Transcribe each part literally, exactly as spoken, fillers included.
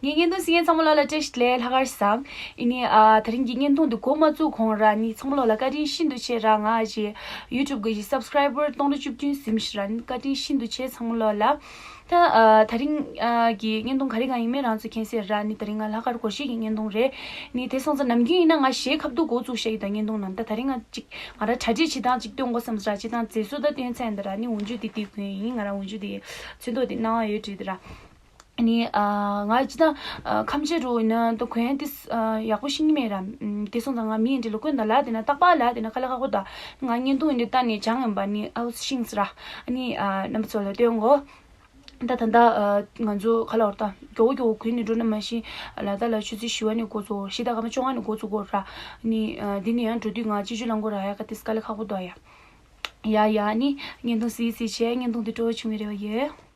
ངའི་བརྙན་ཐུང་གཟིགས་མཁན་ཚང་མ་ལོག་ལ་བཀྲ་ཤིས་བདེ་ལེགས། ལྷག་དཀར་བཟང་། ཨ་ནི་ཨ་དེ་རིང་གི་བརྙན་ཐུང་འདི་འགོ་མ་བཙུགས་གོང་ར་ནི་ཚང་མ་ལོག་ལ་བཀའ་དྲིན་ཤིན་ཏུ་ཆེ་ར། ང་ཨ་ཅེ་YouTube གི་subscriber སྟོང་དྲུག་བཅུ་བདུན་ཟིན་ཤག་ར། ནི་བཀའ་དྲིན་ཤིན་ཏུ་ཆེ་ཚང་མ་ལོག་ལ། ད་ཨ་དེ་རིང་ཨ་གི་བརྙན་ཐུང་ག་རེ་གང་ཡིན་མིན་རང་ཚོ་མཁྱེན་གསལ་ར། ནི་དེ་རིང་ང་ལྷག་དཀར་སྒོར་གཞས་ཀྱི་བརྙན་ཐུང་རེད། ནི་དེ་སོང་ཙང་ནམ་རྒྱུན་ཡིན་ན་ང་གཞས་ཁ་བསྡུ་འགོ་བཙུགས་ཤག་ཡིན་ད་བརྙན་ཐུང་ནང་། ད་དེ་རིང་ང་ཅིག་ང་ར་གྲ་སྒྲིག་བྱེད་སྟངས་ཅིག་སྟོན་དགོས་བསམ་ས་ར། བྱེད་སྟངས་མཛེས་བཟོ་ད་སྟོན་ཚར་ཡིན་ད་ར། ནི་འོན་ཆུ་དེ་དེ་གོན་ཡིན། ང་ར་འོན་ཆུ་དེ་ཚོན་མདོག་དེ་སྣང་བ་ཡོད་དྲིས་ད་ར། ནི་ཨ་ང་ཅི་ད་ཨ་ཁམས་ཆེ་རུ་ཡིན་ན་ད་གོན་དེ་ཨ་ཡག་པོ་ཤེས་ཀྱི་མེད་ར། ཨམ་དེ་སོང་ཙང་ང་མི་ཡིན་དེ་ལ་བསྐོན་ད་ལ་དེ་ན་རྟག་པར་ལ་དེ་ན་དཀའ་ལས་ཁག་པོ་ད། ང་བརྙན་ཐུང་ཡིན་དེ་ལྟ་ནས་སྦྱངས་ཡིན་པ་ནི་ཨའུ་ཤིང་སི་ར། ནི་ཨ་རྣམ་པ་ཚོ་ལ་སྟོན་གོ། ད་ད་ད་ཨ་ང་ཚོ་ཁ་ལོར་ད་མགྱོགས་མགྱོགས་གོན་ནས་འགྲོ་ན་མ་གཞི་ལ་ད་ལ་ཆུ་ཚོད་བཞི་པ་ནས་འགོ་ཚུགས། གཞི་ད་སྐར་མ་བཅོ་ལྔ་ནས་འགོ་ཚུགས་གོ་ར། ནི་ཨ་འདི་ནས་ཡང་འགྲོ་དུས་ང་སྤྱི་སྤྱོད་རླངས་འཁོར་ར་ཡ་ག་དེ་དཀའ་ལས་ཁག་པོ་འདུག་ཡ། ཡ་ཡ་ནི་བརྙན་ཐུང་གཟིགས་གཟིགས་བྱས། བརྙན་ཐུང་འདི་སྤྲོ་བོ་བྱུང་བའི་རེ་བ་ཡོད།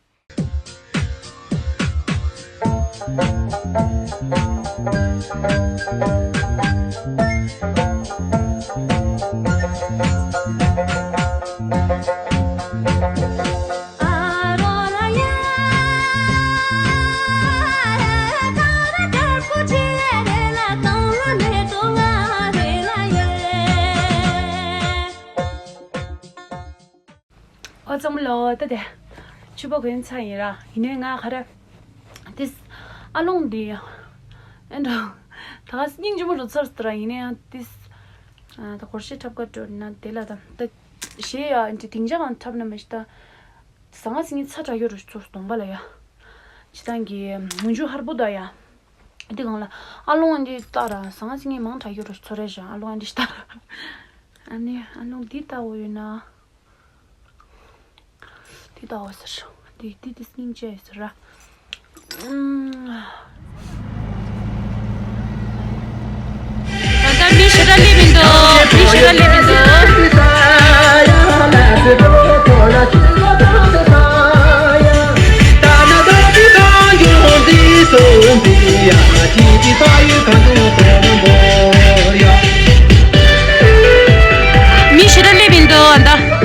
ཨོ་ཚང་མ་ལོ། ད་དེ་ཕྱུ་པ་གོན་ཚར་ཡིན་ར། ཡིན་ནའི་ང་ག་རེ་ཏིས་ཨ་ལོང་འདི་ཨེ་འདྲ་ད་ག་སྙིང་རྗེ་མོ་རུ་ཚར་སྟེ་ར། ཡིན་ནའི་ཡང་ཏིས་ཨ་ད་སྒོར་གཞས་འཁྲབ་ག་འགྲོ་ན་དེ་ལ་ད་ད་གཞས་ཡ་ཨེ་འདྲ་དིང་ཅག་གང་འཁྲབ་ན་མ་གཞི་ད་ཟང་ངེ་ཚ་དྲག་ཡོད་རུ་ཚོ་གདོང་པ་ལ་ཡ་ཅི་ད་གི་མུ་འཇུ་ཧར་པོ་ད་ཡ། འདི་གང་ལ་ཨ་ལོང་འདི་ལྟ་ར། ཟང་ངེ་མང་དྲག་ཡོད་རུ་ཚོ་རེ་བཞག་ཨ་ལོང་འདི་ལྟ་ར། ཨ་ནི་ཨ་ལོང་འདི་ལྟ་བོ་ཡོད་ན། དེ་ལྟ་བ་ཟེར། དེ་དེ་དེ་སྙིང་རྗེ་ཟེར་ར། ཨུམ། ད་ལྟ་མི་ཞེ་དྲག་སླེབས་མི་འདུག་མི་ཞེ་དྲག་སླེབས་མི་འདུག་མི་ཞེ་དྲག་སླེབས་མི་འདུག་ད།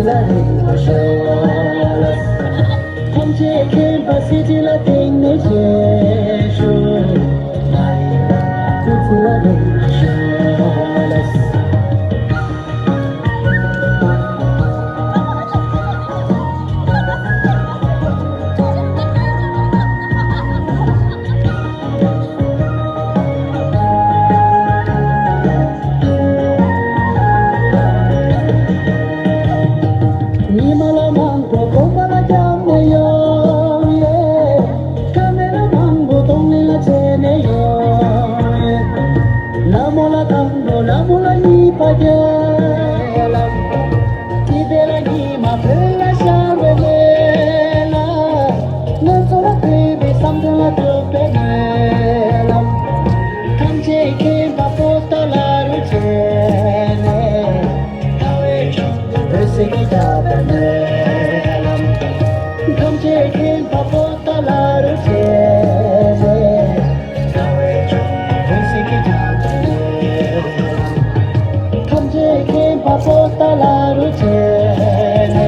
ཐམས་ཅད་མཁྱེན་པ་སྲིད་ཞི་ལ་བརྟེན་ནས་བཞེས་ཤོག །ལ་ཡི་ལ་སྐུ་ཚེ་ལ་བརྟེན་ནས་བཞེས་ཤོག །ཉི་མ་ལ་མང་པོ་གོམ་པ་ལ་བརྒྱབ་ནས་ཡོང་ཡེ། ཀ་མེ་ར་མང་པོ་གཏོང་ལེན་ལ་བྱས་ནས་ཡོང་ཡེ། ལ་མོ་ལ་དང་པོ་ལ་མོ་ལ་གཉིས་པ་རྒྱལ་ལམ། ཏི་པེ་ལ་ཉི་མ་བོད་ལ་ཤར་བའི་ལས་ལ། ང་ཚོ་ལ་ཕན་པའི་བསམ་དོན་ལ་ཐུག་པའི་སྨོན་ལམ། ཐམས་ཅད་མཁྱེན་པ་པོ་ཏཱ་ལ་རུ་བྱས་ནས། ཐར་བའི་བྱུང་འོད་ཟེར་གྱི་བྱ་བ་ནས་ལམ། ཐམས་ཅད་མཁྱེན་པ་པོ་ཏཱ་ལ་རུ་བྱས་ནས། ཐར་བའི་བྱུང་འོད་ཟེར་གྱི་བྱ་བ་ནས་ལམ། ཐམས་ཅད་མཁྱེན་པ་པོ་ཏཱ་ལ་རུ་བྱས་ནས།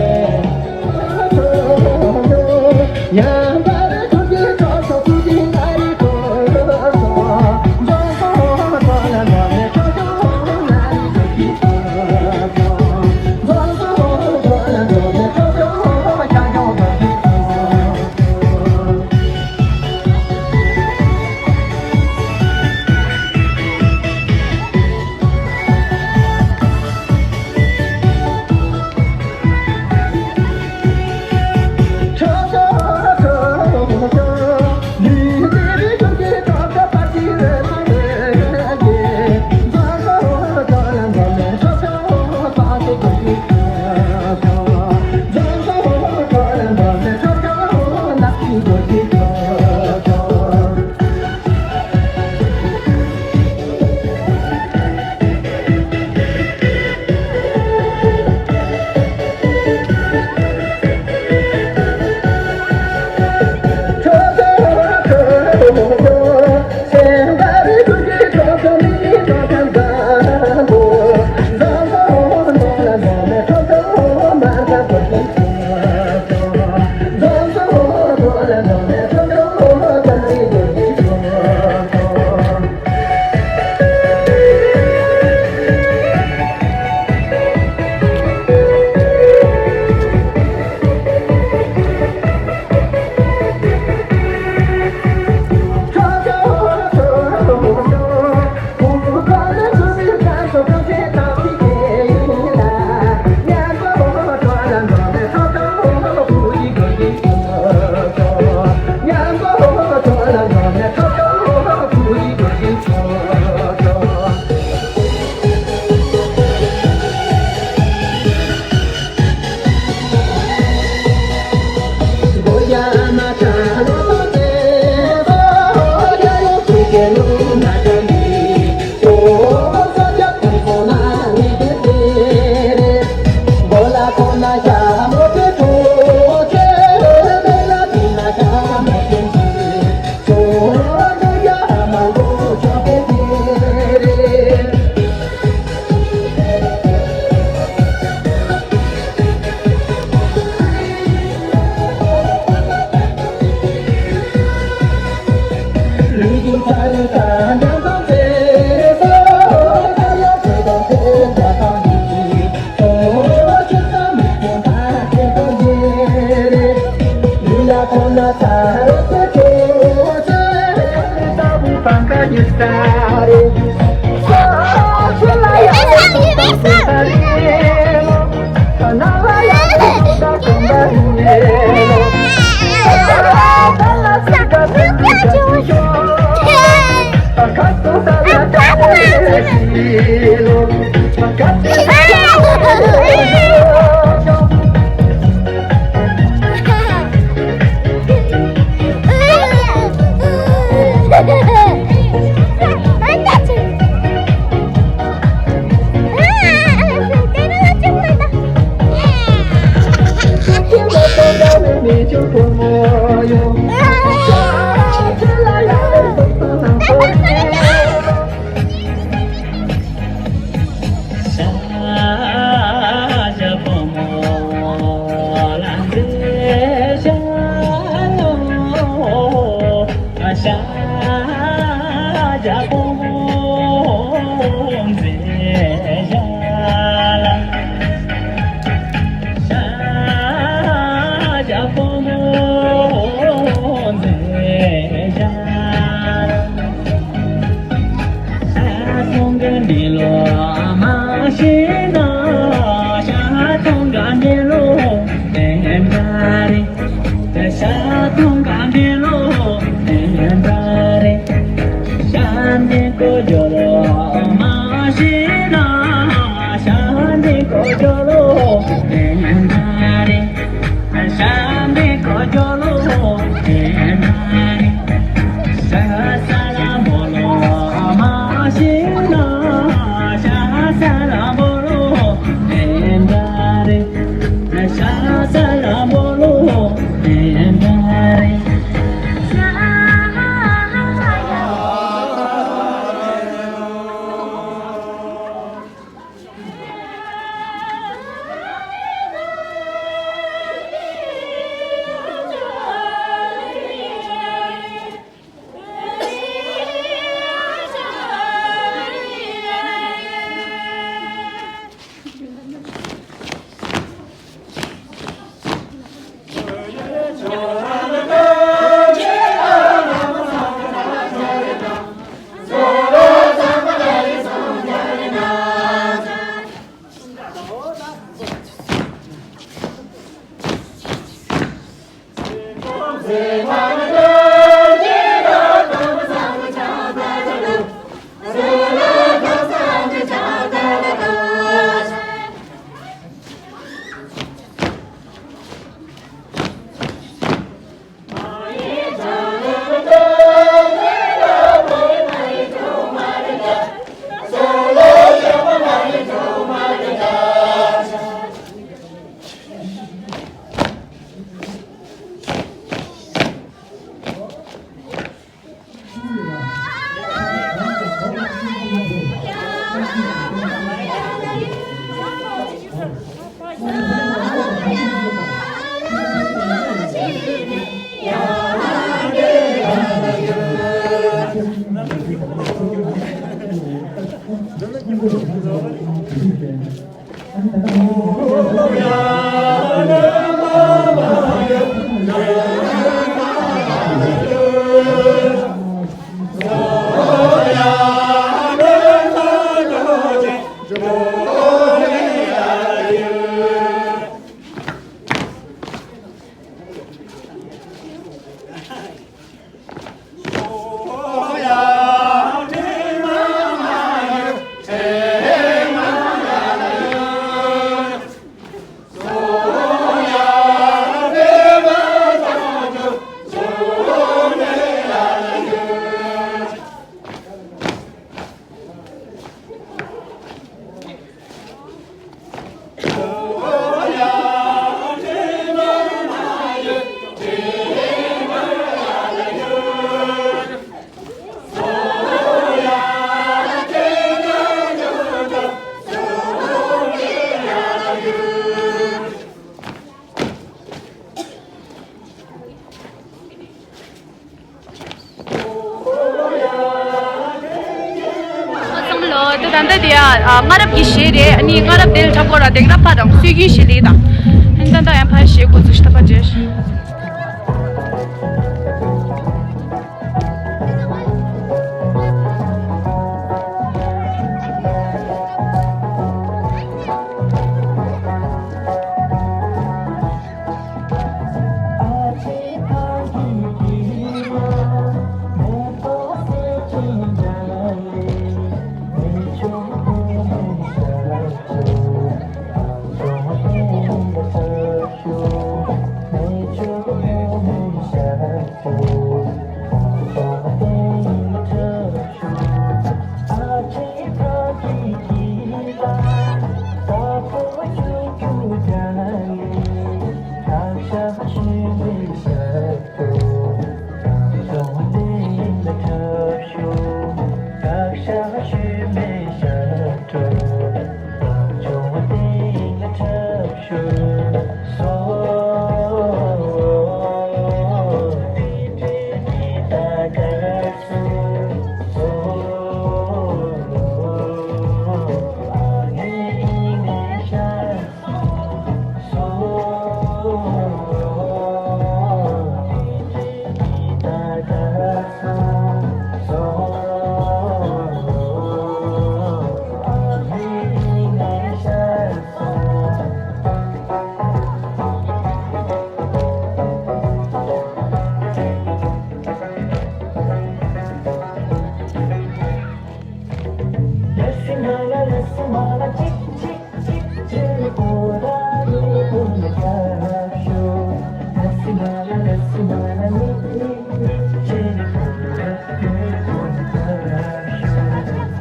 ཚང་མ་ལོ། ད་ད་ལྟ་དེ་ཡ་ཨ་སྔ་རབས་ཀྱི་གཞས་རེད། ཨ་ནི་སྔ་རབས་དེ་ལ་འཁྲབ་དགོས་ར། དེང་རབས་ཕར་དང་སྲོལ་རྒྱུན་གཞས་དེ་དང་། ཨ་ནི་ད་ལྟ་ཡང་ཕར་གཞས་འགོ་འཛུགས་ཤིག་ད་ཕར་བྱས།